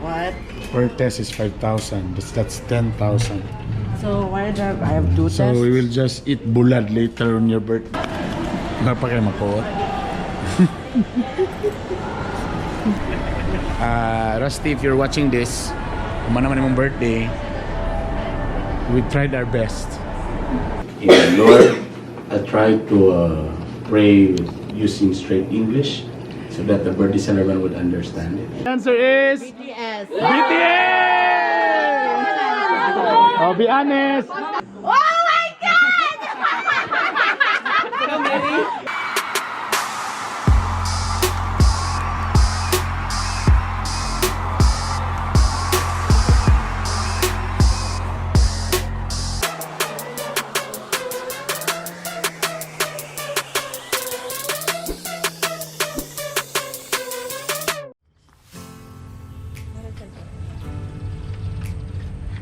What? Per test is 5,000. That's 10,000. So why do I have two So tests? we will just eat bulad later on your birthday. Wala pa kayo makuha. Rusty, if you're watching this, kung naman imong birthday, we tried our best. Yeah, Lord, I tried to pray with using straight English so that the birthday celebrant would understand it. Answer is BTS. BTS! Oh, be honest. Oh my God!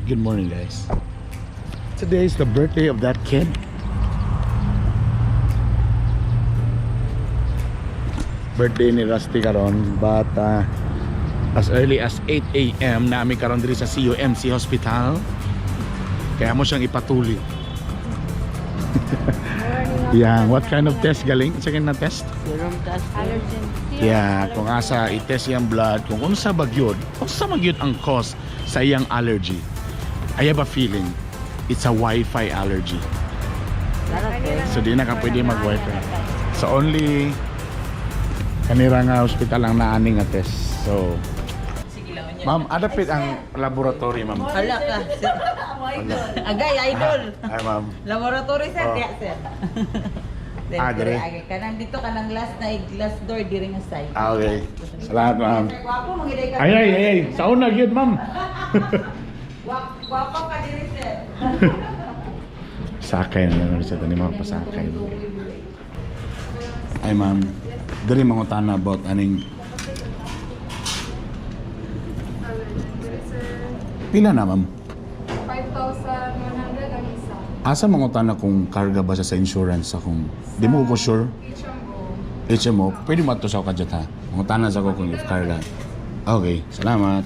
Good morning, guys. Today is the birthday of that kid. Birthday ni Rusty karon, but as early as 8 a.m. Naami karon diri sa CUMC Hospital. Kaya mo siyang ipatuli. Yeah, what kind of test galing? Second na test? Serum test. Allergen. Yeah, kung asa i-test iyang blood, kung unsa ba gyud, unsa man gyud ang cause sa iyang allergy. I have a feeling it's a Wi-Fi allergy. So di na ka pwede mag-Wi-Fi. So only kanira nga hospital ang naani nga test. So ma'am, adapit ang laboratory, ma'am. Hala ka. Sir. Agay, idol. Ay, ma'am. Laboratory, sir. Oh. Diya, sir. Then, Ah, dire. Agay ka nang dito ka ng last na glass door diri nga side. Ah, okay. Salamat, ma'am. Sir, gwapo mangiday ka. Ay, ay, ay, ay. Sa una gyud, ma'am. Gwapo ka diri, sir. Sakay na lang sa ni ma'am, pasakay. Ay, ma'am. Diri mangutana about aning pila na, ma'am? 5,100 ang isa. Asa mangutana kung karga ba siya sa insurance sa kung di mo ko sure? HMO. HMO, pwede mo ato sa kadyat ha. Mangutana sa ko kung if karga. Okay, salamat.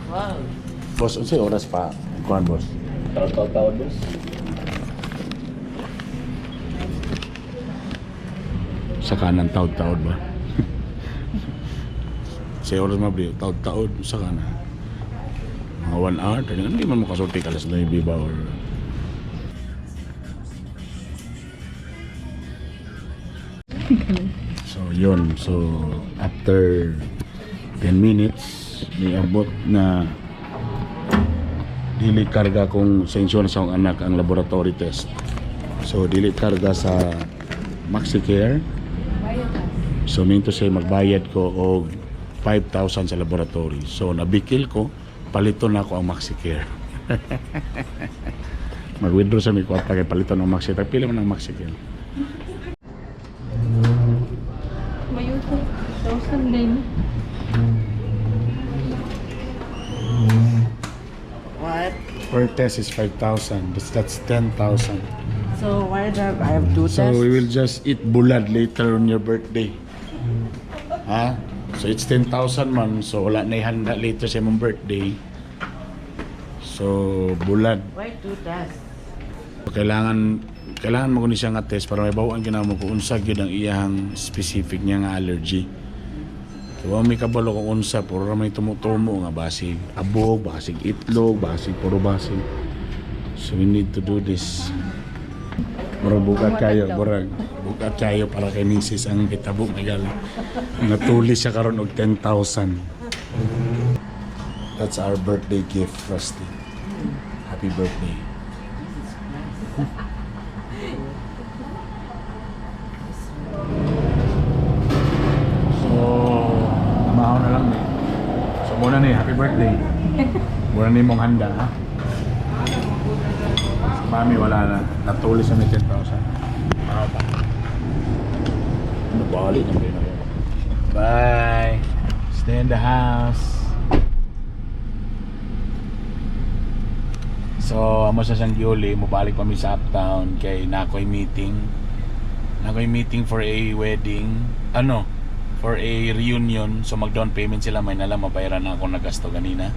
Wow. Boss, unsay oras pa? Kuan, boss. Tawad-tawad, boss. Sa kanan, tawad-tawad ba? Sa oras mabri, tawad-tawad sa kanan. Mga 1 hour, talagang hindi man makasulti ka alas 9 ba or. So, yun. So, after 10 minutes, niabot na dili karga kung sa insurance akong anak ang laboratory test. So dili karga sa MaxiCare. So minto say magbayad ko og 5,000 sa laboratory. So nabikil ko, palito na ako ang MaxiCare. Mag-withdraw sa mi kwarta kay palito ng MaxiCare. Pila man ang MaxiCare? Mayuto. 1,000 din. What? Per test is 5,000. That's 10,000. So why do I have two So tests? we will just eat bulad later on your birthday. Ha? So it's 10,000, ma'am. So wala na ihanda later sa imong birthday. So bulad. Why two tests? Kailangan kailangan mo kunin siya nga test para may bawaan ginamo kung unsa gyud ang iyang specific niya nga allergy. So wa may kabalo kung unsa, puro ra may tumutumo nga basig abog, basig itlog, basig puro basig. So we need to do this. Murag bukat kayo, murag bukat kayo para kay misis ang kitabo may gali. Natuli siya karon og 10,000. That's our birthday gift, Rusty. Happy birthday. So, namahaw na lang ni. So, muna ni, happy birthday. Muna ni mong handa, ha? Si Mami, wala na. Natuli sa may 10,000. Mahaw pa. Ano ba? Ali na ba yun? Bye! Stay in the house. So, amo sa siyang giuli, mobalik pa mi sa uptown kay na ako'y meeting. Na ako'y meeting for a wedding. Ano? For a reunion. So mag down payment sila, may nalang mabayaran na ako nagasto ganina.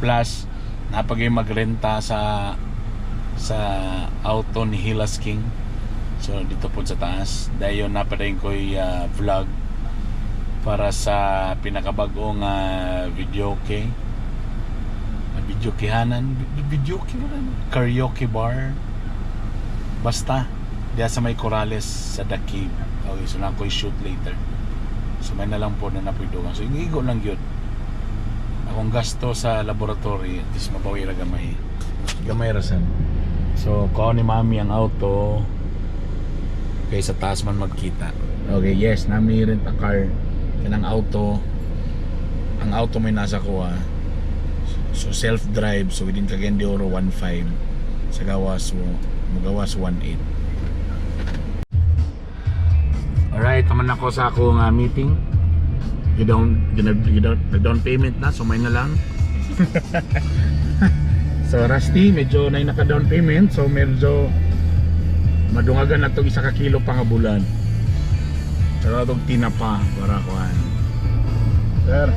Plus, napagay magrenta sa auto ni Hilas King. So dito po sa taas. Dayon napadayon ko'y vlog para sa pinakabagong video okay. Video kihanan, video kihanan, karaoke bar. Basta diya sa may Corales sa The Cave. Okay, so na ako'y shoot later. So may na lang po na napuidugan. So igo lang yun. Akong gasto sa laboratory, at least mabawi ra gamay. Gamay ra sad. So kuha ni mami ang auto. Kay sa taas man magkita. Okay, yes, nami rent a car. Kanang auto. Ang auto may nasa kuha. So self-drive, so within Cagayan de Oro 1.5, sa gawas mugawas 1.8. Alright, taman ako sa akong meeting. You don't, you don't, down payment na, so may na lang. So Rusty, medyo na naka down payment, so medyo madungagan na itong isa ka kilo pa nga bulan. Pero itong tinapa para kuhan. Sir.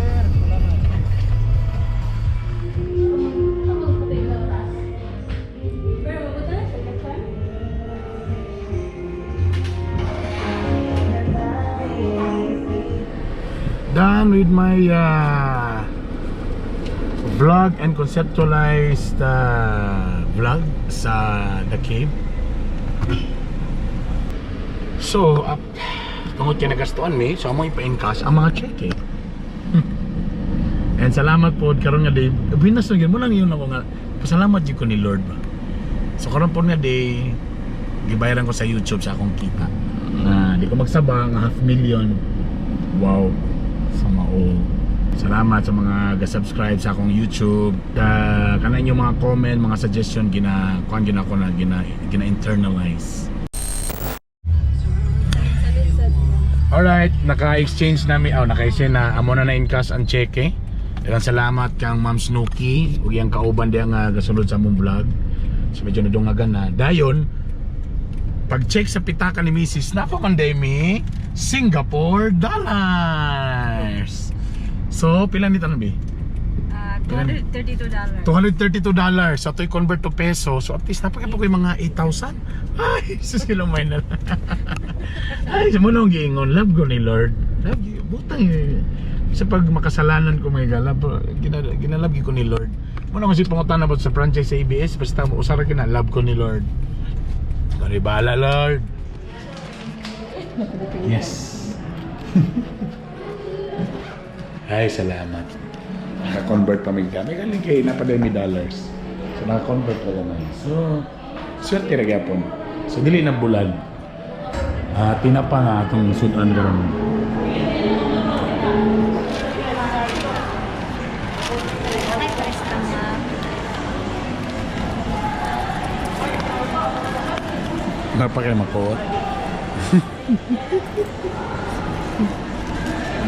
Pero mabuta na siya, next. Done with my vlog and conceptualized vlog sa The Cave. So, tungod kay nagastuan mi, so amo ipa-encash ang mga cheque. And salamat po karon nga day. Binas na gyud mo lang yun ako nga. Pasalamat jud ko ni Lord ba. So karon po nga day gibayaran ko sa YouTube sa akong kita. Na di ko magsaba nga half million. Wow. Sa mao. Salamat sa mga ga-subscribe sa akong YouTube. Kana inyong mga comment, mga suggestion, gina kuan gina ko na gina gina internalize. Alright, naka-exchange nami. Oh, naka-exchange na. Amo na na in cash ang cheque. Daghang salamat kang Ma'am Snooki ug iyang kauban diha nga gasulod sa among vlog. So medyo nadungagan na. Dayon, pag-check sa pitaka ni Mrs. Nako man mi Singapore dollars. So, pila ni tanan bi? $232. $232. So, ito'y convert to peso. So, at least napaka po ko yung mga 8,000. Ay, sus sila may na lang. Ay, sa muna akong giingon. Love ko ni Lord. Love you. Butang eh. Sa pag makasalanan ko mga galab, ginalab ko ni Lord. Muna kung si pangutan about sa franchise sa ABS, basta mo usara ka na, love ko ni Lord. Sorry, bahala Lord. Yes. Ay, salamat. Naka-convert pa may kami. Galing kay napadami dollars. So, naka-convert pa gamay. So, swerte ra gyapon. So, dili na bulan. Ah, tinapa nga atong sudan karon. Ay, presta na. Napa kay makuot.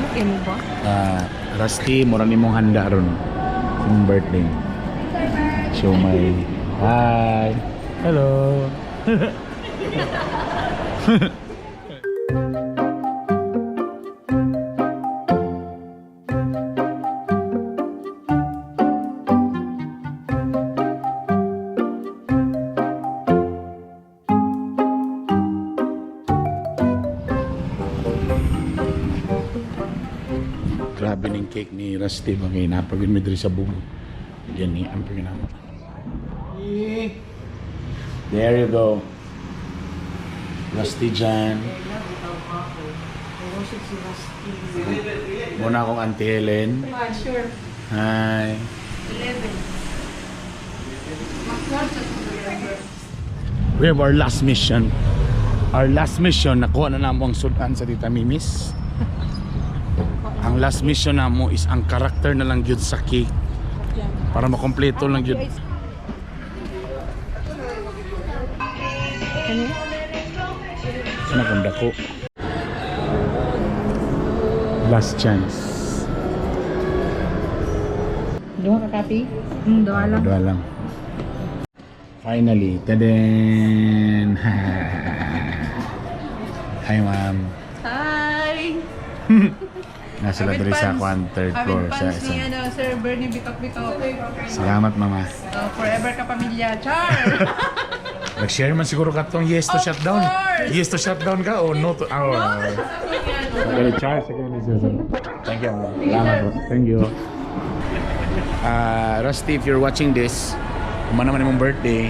Okay mo ba? Ah, Rusty, mura nimong handa ron. Sa imong birthday. Show my Hi. Hello. Grabe ning cake ni Rusty ba kay napagin mi diri sa bubo. Diyan ni ang paginama. There you go. Rusty Jan. Muna akong Auntie Helen. Ah, sure. Hi. 11. We have our last mission. Our last mission, nakuha na namo ang sudan sa Tita Mimis. Ang last mission namo is ang character na lang gyud sa cake. Para makompleto lang gyud. Sana kung dako. Last chance. Duha ka kapi? Doa lang. Dua lang. Finally, taden! Hi, ma'am. Hi! Nasa sila diri sa kwan, third floor. Avid Sa, fans sa. ni ano, Sir Bernie Bitok Bitok. Salamat, mama. So, forever ka pamilya. Char! Nag-share man siguro ka tong yes to Of shutdown. course! Yes to shutdown ka o no to... Oh, No, sa Okay, Charles. Thank you. Salamat po. Thank you. Rusty, if you're watching this, kumana man imong birthday,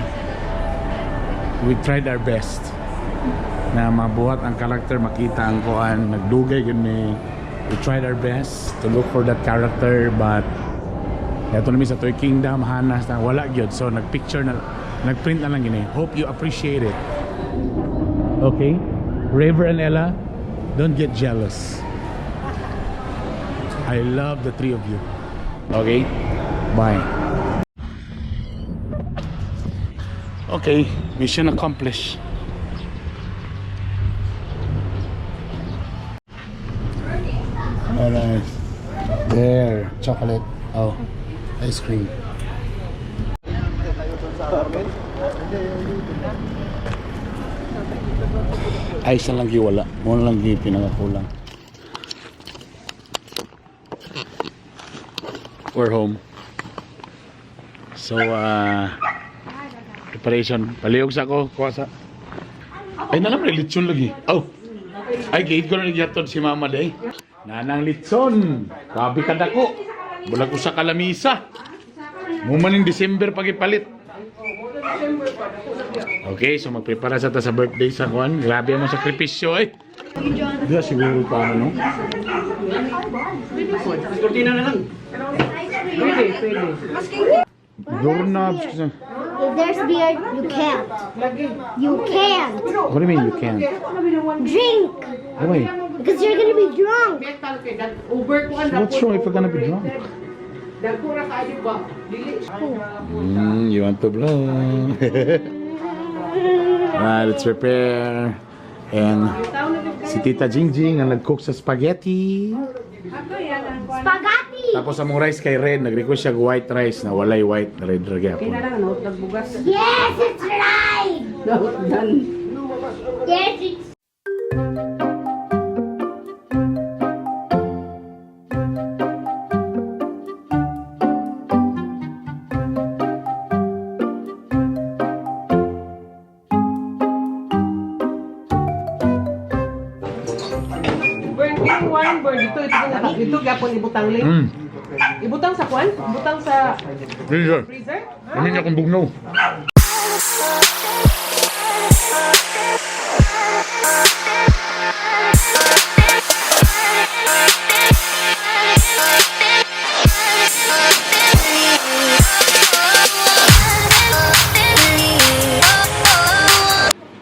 we tried our best na mabuhat ang character, makita ang kuan, nagdugay gyud ni. We tried our best to look for that character, but eto namin sa Toy Kingdom, Hanas, na wala gyud. So nagpicture na, nagprint na lang gini. Hope you appreciate it. Okay? River and Ella, don't get jealous. I love the three of you. Okay? Bye. Okay, mission accomplished. Alright. There, chocolate. Oh, ice cream. Ice na lang wala. Mo na lang gyud pinakakulang. We're home. So, preparation. Palihog sa ko. Kuha sa... Ay, nalam rin, litson lagi. Oh! Ay, gate ko na nagyaton si Mama day. Nanang litson. Grabe ka dako. Bulag ko sa kalamisa. Mumaning December pagipalit. Okay, so magprepara sa ta sa birthday sa kuan. Grabe mo sakripisyo eh. Di siguro pa ano. Kurtina na lang. Pwede, pwede. Doorknobs. If there's beer, you can't. You can't What do you mean you can't? Drink Why? because you're gonna be drunk. What's wrong if you're gonna be drunk? You want to blow. Alright, let's prepare. And si Tita Jingjing ang nag-cook sa spaghetti. Spaghetti. Tapos among rice kay Red, nag-request siya og white rice na walay white, red ra gyapon. Yes, it's right. Yes, it's Burn, yung wine burn. Ito, ito, ito, ito, gapon ibutang link. Ibutang sa kwan? Ibutang sa Freezer. freezer? Ano niya kung bugnaw?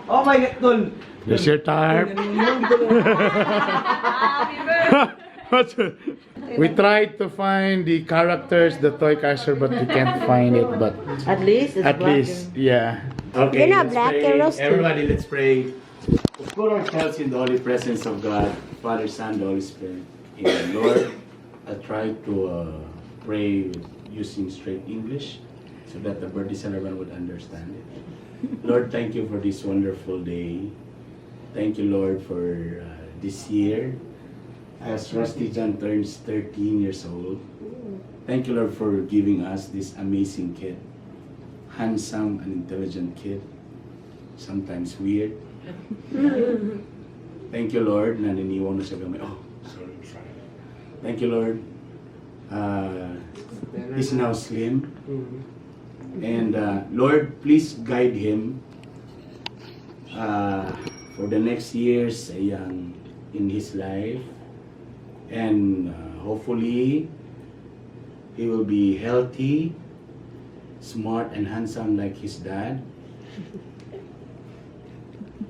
Oh my God, tol. There's your tarp. We tried to find the characters, the toy character, but we can't find it. But At least, it's at least, yeah. Okay, You're not let's black, pray. you're roasted. Everybody, let's pray. Let's put ourselves in the holy presence of God, Father, Son, the Holy Spirit. Amen. Lord, I try to pray with using straight English so that the birthday celebrant would understand it. Lord, thank you for this wonderful day. Thank you, Lord, for this year. As Rusty John turns 13 years old, thank you, Lord, for giving us this amazing kid. Handsome and intelligent kid. Sometimes weird. Thank you, Lord, na niniwang na siya gamay. Oh, sorry, sorry. Thank you, Lord. He's now slim. And Lord, please guide him for the next years ayang, in his life. And hopefully, he will be healthy, smart, and handsome like his dad.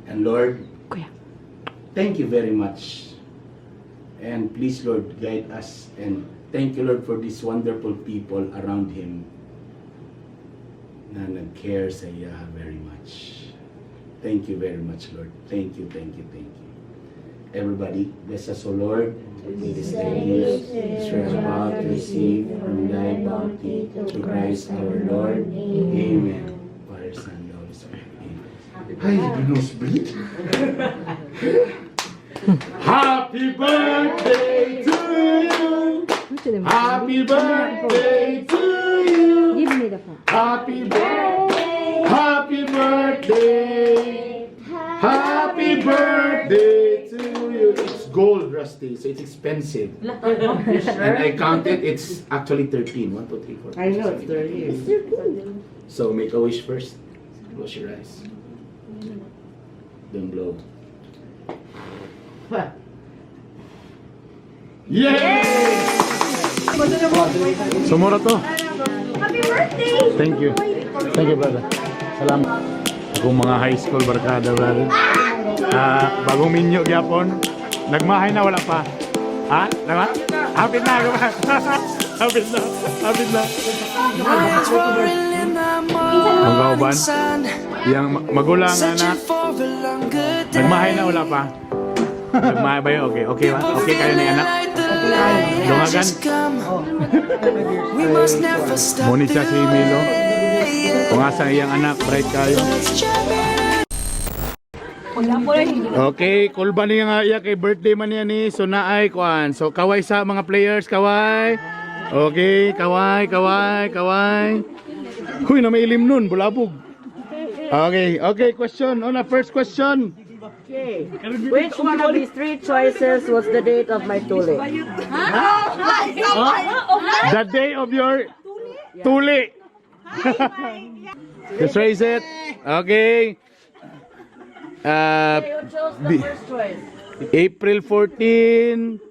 And Lord, thank you very much. And please, Lord, guide us. And thank you, Lord, for these wonderful people around him na nag-care sa iya very much. Thank you very much, Lord. Thank you, thank you, thank you. Everybody, bless us, O Lord, with this thy gifts, which we are about to receive from thy bounty through Christ our Lord. Amen. Father, Son, and Holy Spirit. Amen. Ay, nosebleed. Happy birthday to you. Happy birthday to you. Give me the phone. Happy birthday. Happy birthday. Happy birthday to you. It's gold, Rusty, so it's expensive. And I counted, it's actually 13. 1, 2, 3, 4, 5, I know, 6, it's 7, 13. So make a wish first. Close your eyes. Don't blow. Yay! Sumura to. Happy birthday! Thank you. Thank you, brother. Salamat. Akong mga high school barkada, brother. Ah, bagong minyo gyapon. Nagmahay na, wala pa. Ha? Nagma? Hapit na, hapit na. Hapit na. Ang kauban, yang magulang anak. Nagmahay na, wala pa. Nagmahay ba yun? Okay, okay ba? Okay kayo ni anak? Dungagan? Muni siya si Milo. Kung asa iyang anak, bright kayo. Okay, kulba niya nga iya kay birthday man niya ni so naay kuan. So kaway sa mga players, kaway. Okay, kaway, kaway, kaway. Huy, na may ilim nun, bulabog. Okay, okay, question. Una, first question. Okay. Which one of these three choices was the date of my tuli? The day of your tuli. Just raise it. Okay. You chose the first choice. April 14,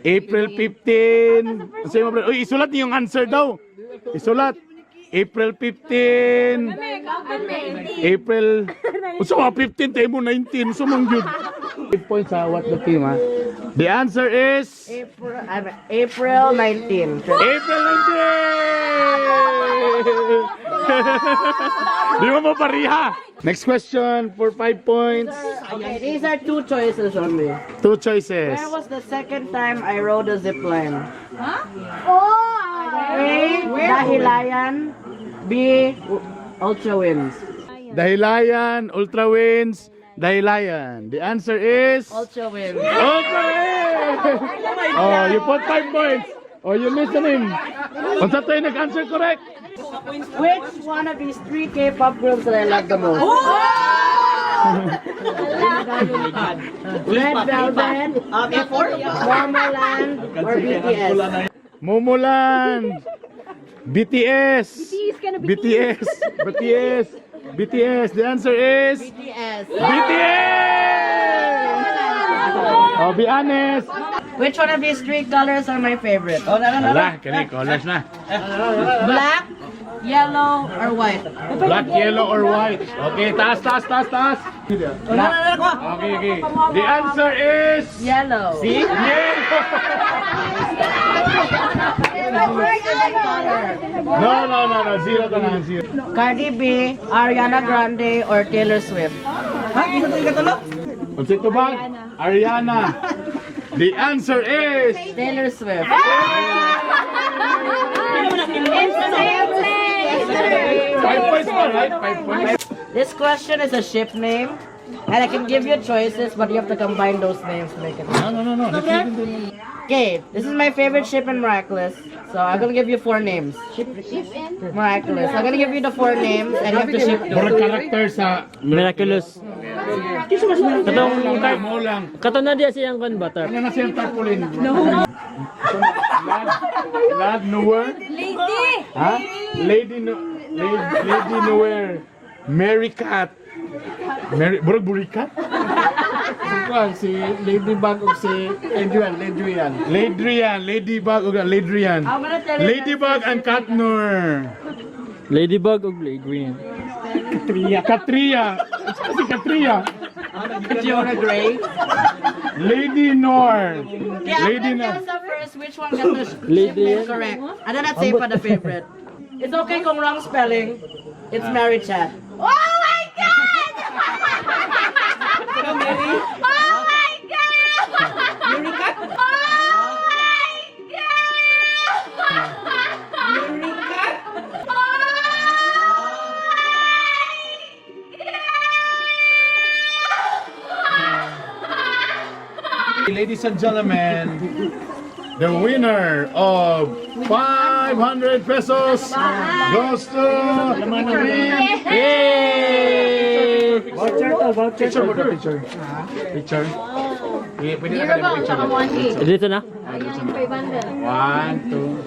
April 15. Sa'yo mo, bro. Uy, isulat niyo yung answer daw. Isulat. April 15. April. Unsa mga 15 tayo mo 19. Unsa man gyud? 8 points ha, what the team ha. The answer is April 19. April 19! Di mo mapariha. Next question for 5 points. Okay, these are two choices only. Two choices. Where was the second time I rode a zip line? Oh! A. Dahilayan. B. Ultra Winds. Dahilayan, Ultra Winds, Dahilayan. The answer is Ultra Winds. Ultra Winds! Oh, you put 5 points. Oh, you listening. Unsa to yung nag-answer correct? Which one of these three K-pop groups that I love the most? Red Velvet, Momoland, or BTS? Momoland. BTS. BTS ka na, BTS. BTS. BTS. The answer is BTS. BTS! Oh, be honest. Which one of these three colors are my favorite? Oh, no, no, no. Wala, kani colors na. Black, yellow, or white? Black, yellow, or white. Okay, taas, taas, taas, taas. Okay. The answer is Yellow. See? Yellow. No. Zero to na, zero. Cardi B, Ariana Grande, or Taylor Swift? Unsa ito ba? Ariana. The answer is Taylor Swift. 5 points pa, right? 5 points. This question is a ship name, and I can give you choices, but you have to combine those names to make it. No. Let's listen to Okay, this is my favorite ship in Miraculous. So I'm gonna give you four names. Ship in? Miraculous. I'm gonna give you the four names, and you have to ship those. Murag character sa Miraculous. Katong Katong mo lang. kato na diya siyang kan ba Ano na siyang tarpaulin? No. Lad nowhere? Lady! Ha? Lady no Lady, Lady nowhere. Mary Cat. Mary Murag burikat? Si Ladybug o si Adrian, Ladrian. Ladrian, Ladybug ug Ladrian. I'm gonna tell you. Ladybug and Catnor. Ladybug ug Green. Katria. Katria. Sino si Katria? Fiona Gray. Lady Nor. Yeah, I'm Lady gonna Nor. tell us first which one got the ship Lady. name correct. And then I'd say for the favorite. It's okay kung wrong spelling. It's Mary Chat. Oh my God! Oh my God! Oh my God! Ladies and gentlemen, the winner of 500 pesos goes to Yay! Picture mo picture. Picture. Pwede na kayo picture. Dito na. One, two.